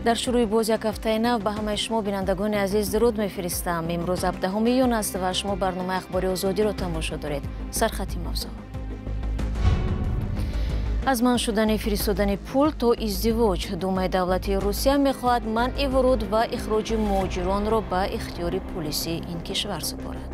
Дар шурӯи боз як ҳафтаи нав ба ҳамаи шумо бинандагони азиз дуруд мефиристам. Имрӯз 17 июн аст ва шумо барномаи Ахбори Озодиро тамошо доред. Сархати мавзӯъ. Аз манъ шудани фиристодани пул то издивоҷ. Думаи давлатии Русия мехоҳад манъи вуруд ва ихроҷи муҳоҷиронро ба ихтиёри полиси ин кишвар супорад.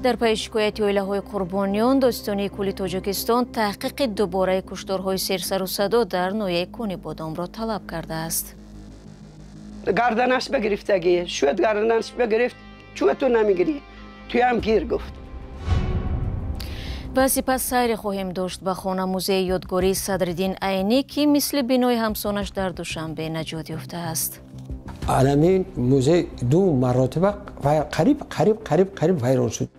Дар пайи шикояти оилаҳои қурбониён, Додситонии кулли Тоҷикистон таҳқиқи дубораи кушторҳои серсару садо дар ноҳияи Конибодомро талаб кардааст. Гарданаш бигирифтагӣ, шояд гарданаш бигирифт, чӯ ту намегирӣ, туям гир гуфт. Ва сипас сайре хоҳем дошт ба хона-музеи ёдгории Садриддин Айнӣ, ки мисли бинои ҳамсонаш дар Душанбе наҷот ёфтааст. Аламин музей ду маротиба қариб қариб қариб қариб вайрон шуд.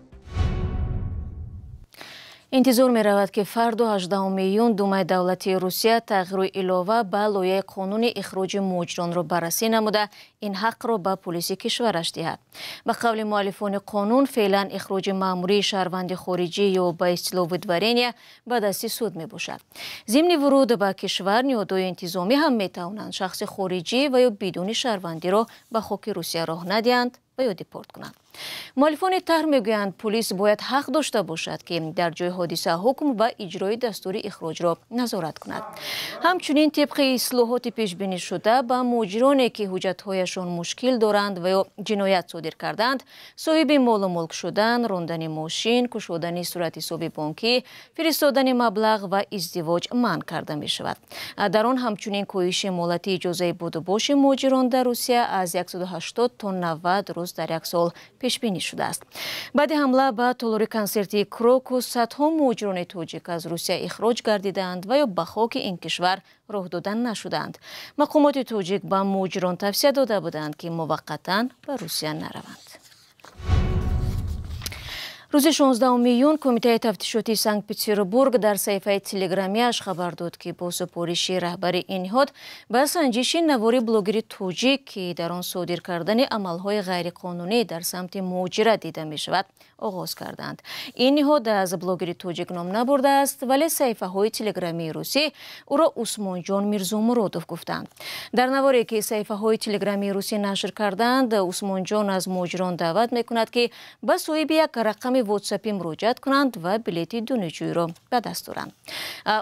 Интизор меравад, ки фардо 18 июн Думаи давлатии Русия тағйиру илова ба лоиҳаи қонуни ихроҷи муҳоҷиронро баррасӣ намуда, ин ҳақро ба полиси кишвараш диҳад. Ба қавли муаллифони қонун, феълан ихроҷи маъмурии шаҳрванди хориҷӣ ё ба истилоҳ выдворения ба дасти суд мебошад. Зимни вуруд ба кишвар ниҳодҳои интизомӣ ҳам метавонанд шахси хориҷӣ ва ё бидуни шаҳрвандиро ба хоки Русия роҳ надиҳанд ва ё депорт кунанд. Муаллифони тарҳ мегӯянд, полис бояд ҳақ дошта бошад, ки дар ҷои ҳодиса ҳукм ва иҷрои дастури ихроҷро назорат кунад. Ҳамчунин тибқи ислоҳоти пешбинишуда ба муҳоҷироне, ки ҳуҷҷатҳояшон мушкил доранд ва ё ҷиноят содир карданд, соҳиби молу мулк шудан, рондани мошин, кушодани суратҳисоби бонкӣ, фиристодани маблағ ва издивоҷ манъ карда мешавад. Дар он ҳамчунин коҳиши муҳлати иҷозаи будубоши муҳоҷирон дар Русия аз 180 то 90 рӯз дар як сол пешбинӣ шудааст. Баъди ҳамла ба толори консертии Крокус садҳо муҳоҷирони тоҷик аз Русия ихроҷ гардидаанд ва ё ба хоки ин кишвар роҳ дода нашуданд. Мақомоти тоҷик ба муҳоҷирон тавсия дода буданд, ки муваққатан ба Русия нараванд. Рӯзи 16 июн Кумитаи тафтишотии Санкт-Петербург дар саҳифаи телеграмияш хабар дод, ки бо супориши раҳбари ин ниҳод ба санҷиши навори блогери тоҷик, ки дар он содир кардани амалҳои ғайриқонунӣ дар самти муҳоҷират дида мешавад, оғоз карданд. Ин ниҳод аз блогери тоҷик ном набурдааст, вале саҳифаҳои телеграмии русӣ ӯро Усмонҷон Мирзомуродов гуфтанд. Дар наворе, ки саҳифаҳои телеграмии русӣ нашр карданд, Усмонҷон аз муҳоҷирон даъват мекунад, ки ба соҳиби як рақами ватсапӣ муроҷиат кунанд ва билети донишҷӯиро ба даст оранд.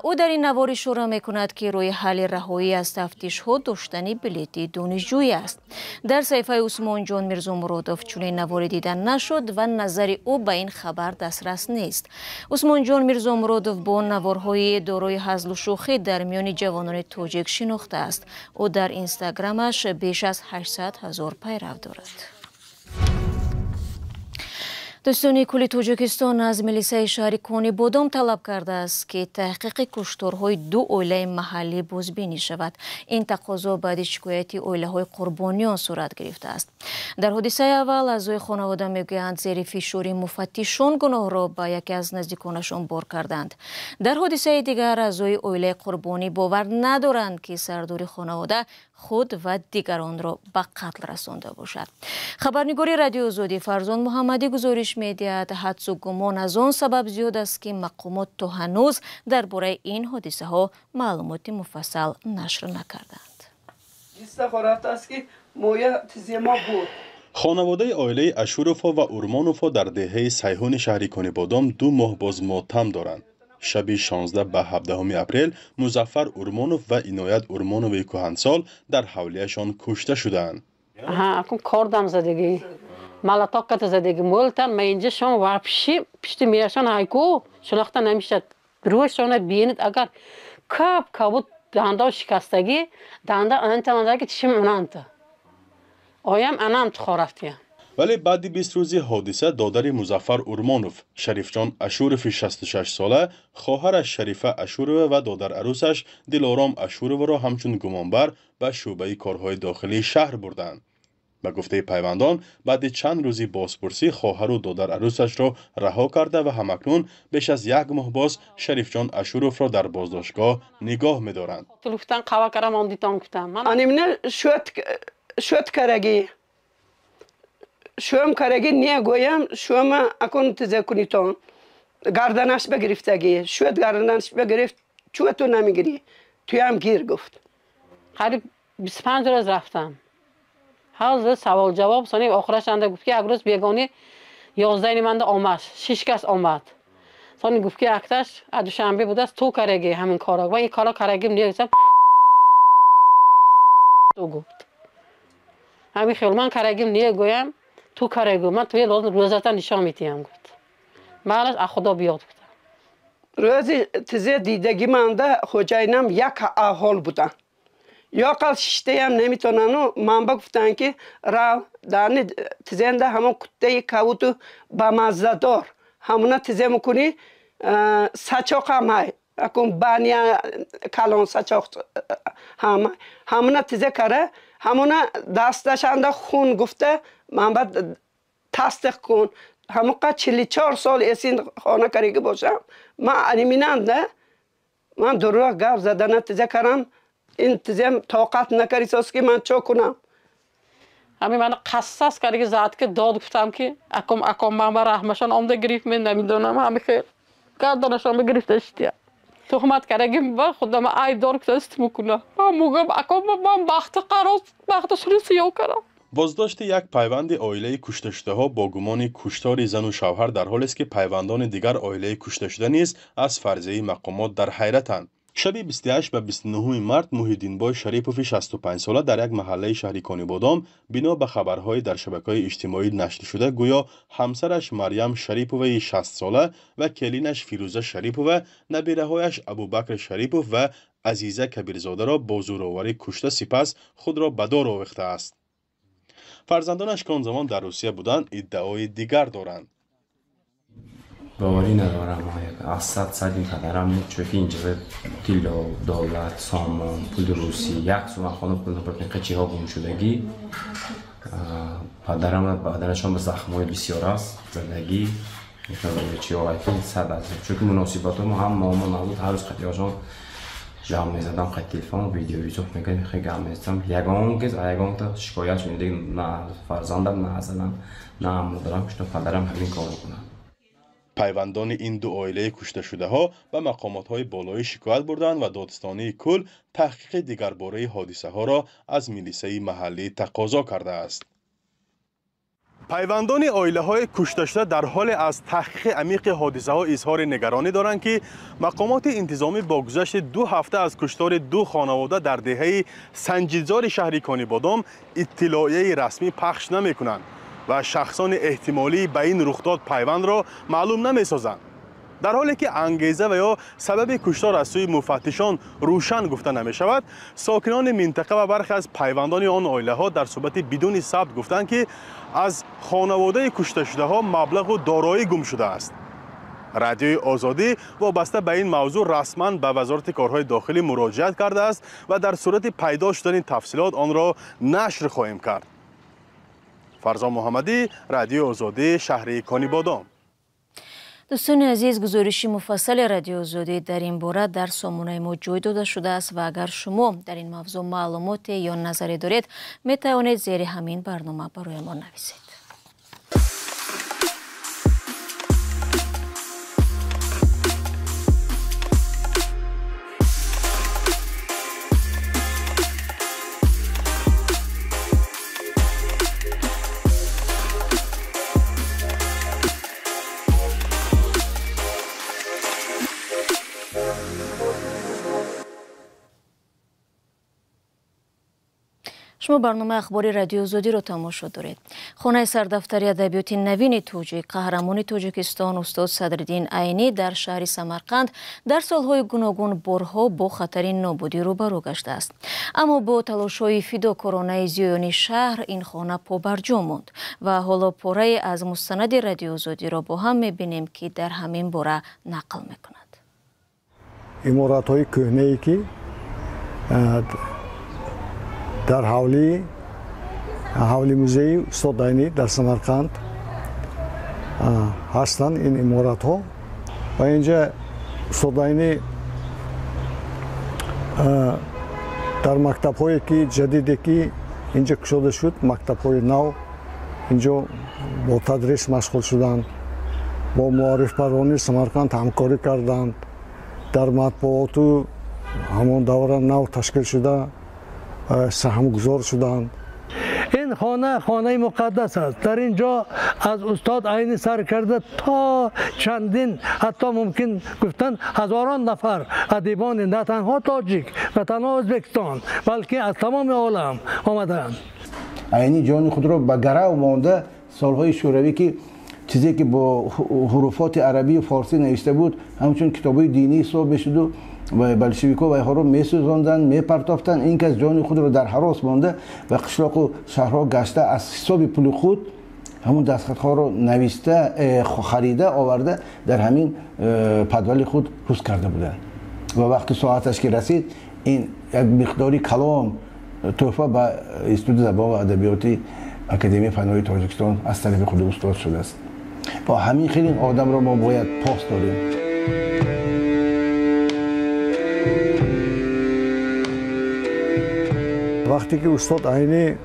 Ӯ дар ин навор ишора мекунад, ки роҳи ҳалли раҳоӣ аз тафтишҳо доштани билети донишҷӯӣ аст. Дар саҳифаи Усмонҷон Мирзомуродов чунин наворе дида нашуд ва назари ӯ ба ин хабар дастрас нест. Усмонҷон Мирзомуродов бо наворҳои дорои ҳазлу шӯхӣ дар миёни ҷавонони тоҷик шинохтааст. Ӯ дар инстаграмаш беш аз 800 ҳазор пайрав дорад. Додситонии кулли Тоҷикистон аз милисаи шаҳри Конибодом талаб кардааст, ки таҳқиқи кушторҳои ду оилаи маҳаллӣ бозбинӣ шавад. Ин тақозо баъди шикояти оилаҳои қурбониён сурат гирифтааст. Дар ҳодисаи аввал аъзои хонавода мегӯянд, зери фишори муфаттишон гуноҳро ба яке аз наздиконашон бор карданд. Дар ҳодисаи дигар аъзои оилаи қурбонӣ бовар надоранд, ки сардори хонавода худ ва дигаронро ба қатл расонда бошад. Хабарнигори Радиои Озодӣ Фарзон Муҳаммадӣ гузориш медиҳад, ҳадсу гумон аз он сабаб зиёд аст, ки мақомот то ҳанӯз дар бораи ин ҳодисаҳо маълумоти муфассал нашр накарданд. Хонаводаи оилаи Ашуровҳо ва Урмоновҳо дар деҳаи Сайҳуни шаҳри Конибодом 2 моҳ боз мотам доранд. Шаби 16 ба 17 апрел Музаффар Урмонов ва Иноят Урмонови кӯҳансол дар ҳавлияшон кушта шудаанд. Акун кордам задагӣ, малатокката задагӣ, молтан ма инҷа шон вообще пишти меяшон ҳайку шинохта намешад. Рӯшона бинед, агар кап кабуд дандо шикастагӣ, данда анта чишим унанта. Оям анам тихорафтия. Вале баъди 20 рӯзи ҳодиса додари Музаффар Урмонов, Шарифҷон Ашурови 66-сола, хоҳараш Шарифа Ашурова ва додарарӯсаш Дилором Ашуроваро ҳамчун гумонбар ба шӯъбаи корҳои дохилии шаҳр бурданд. Ба гуфтаи пайвандон, баъди чанд рӯзи бозпурсӣ хоҳару додарарӯсашро раҳо карда ва ҳамакнун беш аз як моҳ боз Шарифҷон Ашуровро дар боздоштгоҳ нигоҳ медоранд. Шӯт карагӣ, шӯм карагӣ не гӯям, шӯма акун тиза кунитон. Гарданаш бигирифтагӣ, шӯт гарданаш бигирифт, чӯ ту намегирӣ, Туям гир гуфт. Қариб 25 рӯз рафтам. Ҳар савол ҷавоб сони охираш анда гуфт ки як рӯз бегони 11 ниманда омад, 6 кас омад. Сони гуфт ки якташ аз Душанбе будааст, ту караги ҳамин кора. Ва ин кора карагим нест. Ту гуфт. Ҳамин хел ман карагим не гӯям, ту карагу. Ман туи рӯзата нишон медиҳам гуфт. Маълаш аз Худо биёд гуфт. Рӯзи тизе дидагӣ манда хоҷаинам як аҳол буданд. Ёқал шиштаям наметонану манба гуфтанд ки рав дарни тизенда ҳамон куттаи кавуту бамаззадор ҳамона тизе мекунӣ сачоқ ҳам ҳай акун бания калон сачоқ ҳам ҳамона тизе кара ҳамона дасташанда хун гуфта манба тасдиқ кун. Ҳамоқа 44 сол эсин хона кариги бошам ман аниминанда ман дурӯғ гап задана тизе карам ин тизем тоқат накарисоз ки ман чо кунам. Ҳамин мана қассас кариги зад ки дод гуфтам ки аком аком ман ба раҳмашон омда гирифт мен намедонам ҳами хел гарданашон бигирифта шития. Туҳмат карагим ба худам айбдор гуфта мекунам. Ман мугам аком ман бахти қароз бахти шуни сиёҳ кардам. Боздошти як пайванди оилаи кушташудаҳо бо гумони куштори зану шавҳар дар ҳолест ки пайвандони дигар оилаи кушташуда низ аз фарзияи мақомот дар ҳайратанд. Шаби 28 ба 29 март Муҳиддинбой Шарипови 65сола дар як маҳаллаи шаҳри Конибодом бино ба хабарҳои дар шабакаҳои иҷтимоӣ нашршуда гӯё ҳамсараш Марьям Шариповаи 60сола ва келинаш Фирӯза Шарипова набираҳояш Абубакр Шарипов ва Азиза Кабирзодаро бо зӯроварӣ кушта сипас худро ба дор овехтааст. Фарзандонаш ки он замон дар Русия буданд иддаои дигар доранд. Боварӣ надорам, аз сад ин падарам чунки инҷо тилло, доллар, сомон, пули русӣ, як сумма хона пул қичиҳо гум шудагӣ. Падарам баданашон ба захмҳои бисёр аст, задагӣ чиҳо чунки муносибатҳо мо ҳам момо набуд, ҳар рӯз қатиҳошон ҷамъ мезадам, қай телефон, видео визо мекардем, хеле гап мезадам. Ягон кез ягонта шикоят шунида на фарзандам, на занам, на модарам, ки падарам ҳамин корро кунад. Пайвандони ин ду оилаи кушташудаҳо ба мақомотҳои болоӣ шикоят бурданд ва додстонии кул таҳқиқи дигарбораи ҳодисаҳоро аз милисаи маҳаллӣ тақозо кардааст. Пайвандони оилаҳои кушташуда дар ҳоле аз таҳқиқи амиқи ҳодисаҳо изҳори нигаронӣ доранд ки мақомоти интизомӣ бо гузашти 2 ҳафта аз куштори 2 хонавода дар деҳаи Санҷидзори шаҳри Конибодом иттилоияи расмӣ пахш намекунанд ва шахсони эҳтимолии ба ин рухдод пайвандро маълум намесозанд. Дар ҳоле ки ангеза ва ё сабаби куштор аз сӯи муфаттишон рӯшан гуфта намешавад, сокинони минтақа ва бархе аз пайвандони он оилаҳо дар суҳбати бидуни сабт гуфтанд ки аз хонаводаи кушташудаҳо маблағу дороӣ гум шудааст. Радиои Озодӣ вобаста ба ин мавзӯъ расман ба Вазорати корҳои дохилӣ муроҷиат кардааст ва дар сурати пайдо шудани тафсилот онро нашр хоҳем кард. Фарзон Муҳаммадӣ, Радиои Озодӣ, шаҳри Конибодом. Дӯстони азиз, гузориши муфассали Радиои Озодӣ дар ин бора дар сомонаи мо ҷой дода шудааст ва агар шумо дар ин мавзӯъ маълумоте ё назаре доред, метавонед зери ҳамин барнома барои мо нависед. Шумо барномаи ахбори Радиои Озодиро тамошо доред. Хонаи сардафтари адабиёти навини тоҷик, қаҳрамони Тоҷикистон устод Садриддин Айнӣ дар шаҳри Самарқанд дар солҳои гуногун борҳо бо хатари нобудӣ рӯбарӯ гаштааст. Аммо бо талошҳои фидокоронаи зиёёни шаҳр ин хона побарҷо монд ва ҳоло порае аз мустанади Радиои Озодиро бо ҳам мебинем, ки дар ҳамин бора нақл мекунад. Иморатҳои кӯҳнае ки дар ҳавли музеи устод Айнӣ дар Самарқанд ҳастанд ин иморатҳо ва инҷа устод Айнӣ дар мактабҳое ки ҷадиде ки инҷа кушода шуд, мактабҳои нав, инҷо бо тадрис машғул шуданд, бо муаррифпарвони Самарқанд ҳамкорӣ карданд, дар матбуоту Ҳамон давра нав ташкил шуда саҳмгузор шуданд. Ин хона хонаи муқаддас аст. Дар ин ҷо аз устод Айнӣ сар карда то чандин, ҳатто мумкин гуфтан ҳазорон нафар адибони на танҳо тоҷик ва танҳо Ӯзбекистон, балки аз тамоми олам омадаанд. Айнӣ ҷони худро ба гарав монда солҳои шӯравӣ ки чизе ки бо ҳуруфоти арабию форсӣ навишта буд, ҳамчун китобҳои динӣ ҳисоб мешуду ва болшевикҳо вайҳоро месӯзонданд, мепартофтанд. Ин кас ҷони худро дар ҳарос монда ва қишлоқу шаҳрҳо гашта аз ҳисоби пули худ ҳамун дастхатҳоро нависта, харида оварда дар ҳамин падвали худ рӯз карда буданд. Ва вақти соаташ ки расид, ин як миқдори калон тӯҳфа ба Институти забон ва адабиёти Академияи фанҳои Тоҷикистон аз тарафи худи устод шудааст. Бо ҳамин хел ин одамро мо бояд пос дорем. Вақте ки устод Айнӣ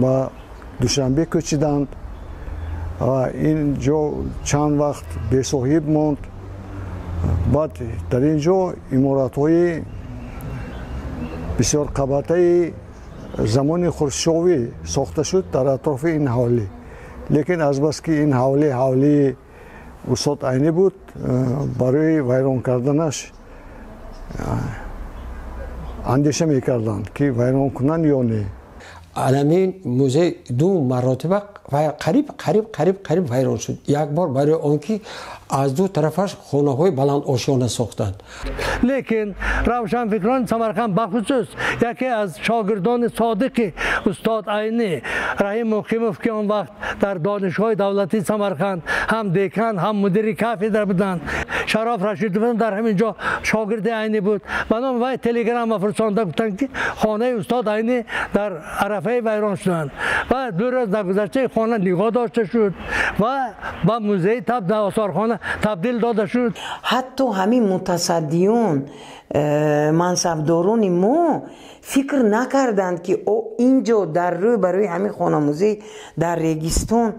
ба Душанбе кӯчиданд ва ин ҷо чанд вақт бесоҳиб монд, баъд дар ин ҷо иморатҳои бисёрқабатаи замони Хрущёвӣ сохта шуд дар атрофи ин ҳавлӣ. Лекин азбаски ин ҳавлӣ ҳавлии устод Айнӣ буд, барои вайрон карданаш андеша мекарданд ки вайрон кунанд ё не. Аламин музей ду маротиба қариб қариб қариб қариб вайрон шуд. Як бор барои он ки аз ду тарафаш хонаҳои баландошёна сохтанд. Лекин равшанфикрони Самарқанд, бахусус яке аз шогирдони содиқи устод Айнӣ, Раҳим Муқимов, ки он вақт дар Донишгоҳи давлатии Самарқанд ҳам декан, ҳам мудири кафедра буданд, Шароф Рашидов дар ҳамин ҷо шогирди Айнӣ буд, ба номи вай телеграмма фирсонда гуфтанд ки хонаи устод Айнӣ дар арафаи вайрон шуданд. Ва ду рӯз нагузашта хона нигоҳ дошта шуд ва ба музеи осорхона табдил дода шуд. Ҳатто ҳамин мутасаддиён, мансабдорони мо фикр накарданд ки ин ҷо дар рӯ барои ҳамин хона-музей дар Регистон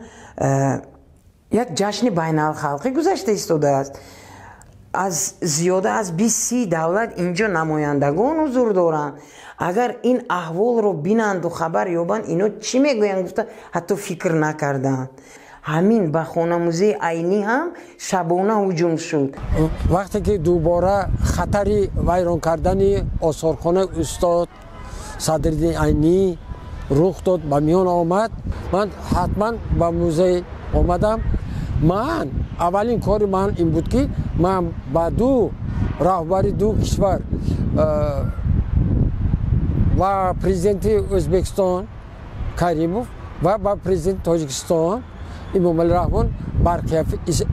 як ҷашни байналхалқӣ гузашта истодааст. Аз зиёда аз 20-30 давлат инҷо намояндагон ҳузур доранд. Агар ин аҳволро бинанду хабар ёбанд, ино чӣ мегӯянд гуфта ҳатто фикр накарданд. Ҳамин ба хона-музеи Айнӣ ҳам шабона ҳуҷум шуд. Вақте ки дубора хатари вайрон кардани осорхонаи устод Садриддин Айнӣ рух дод, ба миён омад, ман ҳатман ба музей омадам. Ман аввалин кори ман ин буд ки ман ба ду раҳбари ду кишвар ва президенти Ӯзбекистон Каримов ва ба президенти Тоҷикистон Эмомалӣ Раҳмон барқия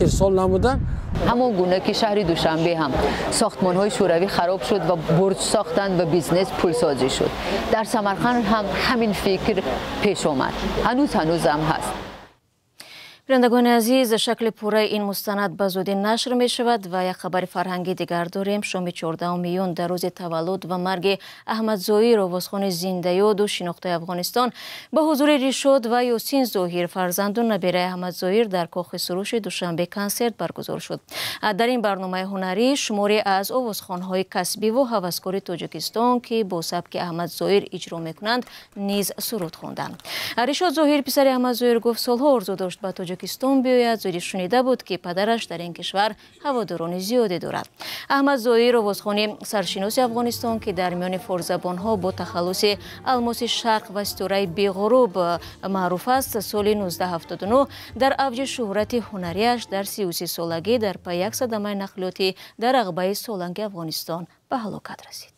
ирсол намудам. Ҳамон гуна ки шаҳри Душанбе ҳам сохтмонҳои шӯравӣ хароб шуд ва бурҷ сохтанд ва бизнес пулсозӣ шуд. Дар Самарқанд ҳам ҳамин фикр пеш омад. Ҳанӯзам ҳаст. Бинандагони азиз, шакли пурраи ин мустанад ба зудӣ нашр мешавад ва як хабари фарҳангӣ дигар дорем. Шоми 14 июн дар рӯзи таваллуд ва марги Аҳмад Зоир, овозхони зиндаёду шинохтаи Афғонистон, ба ҳузури Ришод ва Ёсин Зоҳир, фарзанду набираи Аҳмад Зоир, дар Кохи Суруши Душанбе консерт баргузор шуд. Дар ин барномаи ҳунарӣ шуморе аз овозхонҳои касбиву ҳаваскори Тоҷикистон, ки бо сабки Аҳмад Зоир иҷро мекунанд, низ суруд хонданд. Ришод Зоҳир, писари Аҳмад Зоир, гуфт солҳо орзу дошт ба Тоҷикистон биёяд, зуди шунида буд ки падараш дар ин кишвар ҳаводорони зиёде дорад. Аҳмад Зоир, овозхони саршиноси Афғонистон, ки дар миёни форсзабонҳо бо тахаллуси Алмоси Шарқ ва ситораи беғуруб маъруф аст, соли 1979 дар авҷи шӯҳрати ҳунариаш дар 33 солагӣ дар пай як садамаи нақлиётӣ дар ағбаи Соланги Афғонистон ба ҳалокат расид.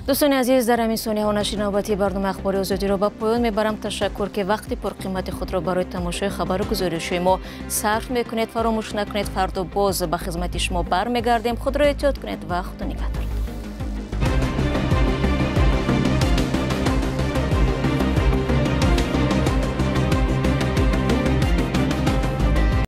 Дӯстони азиз, дар ҳамин сониҳо нашри навбатии барномаи Ахбори Озодиро ба поён мебарам. Ташаккур ки вақти пурқимати худро барои тамошои хабару гузоришҳои мо сарф мекунед. Фаромӯш накунед, фардо боз ба хизмати шумо бармегардем. Худро эҳтиёт кунед ва худо нигаҳдор.